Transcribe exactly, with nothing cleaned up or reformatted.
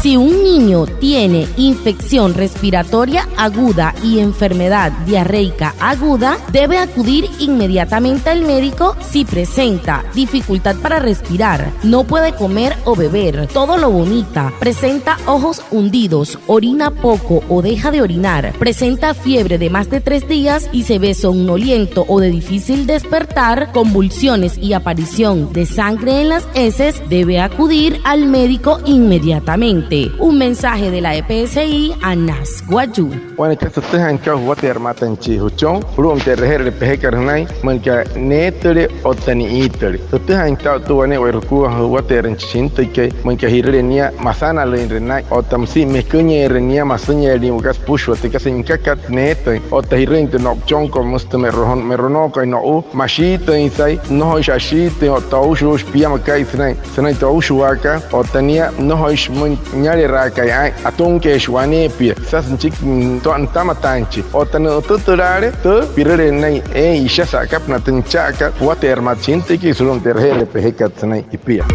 Si un niño tiene infección respiratoria aguda y enfermedad diarreica aguda, debe acudir inmediatamente al médico si presenta dificultad para respirar, no puede comer o beber, todo lo vomita, presenta ojos hundidos, orina poco o deja de orinar, presenta fiebre de más de tres días y se ve somnoliento o de difícil despertar, convulsiones y aparición de sangre en las heces, debe acudir al médico inmediatamente. Un mensaje de la E P S I Anas Wayuu. Wane kasa sütüjaain tü juwateerü maatan chi jüchon, sulu'umüin tü e'reje'erüle pejekat sünain, müin aka neetüle otta ni'itüle. Jütüjaain tü wane wayuu jukuaippa juwateerü chi chintüikai, müin aka ji'rüle nia masanalüinre naa'in otta müsia mekünyeere nia masünyeelüin wa'aka süpüshua tü kasa nükakat neetüin otta ji'rüin tü no'upchonkot, müsü tü me'ronookai no'u, mashiitüin saa'in, nnojoishi ashiitüin otta oushuushi piama ka'i sünain, sünain tü oushuwaakat otta nia nnojoishi müin niyaleraakai aa'in, atunkeeshi waneepia, süsasü nüchiki nütamataainjachin otta nü'ütütülaale tü pi'rüle nünain eein isha sa'akapünaa tü nücha'akat juwateerü maat chintüikai sulu'umüin tü e'reje'erüle pejekat sünain jipia.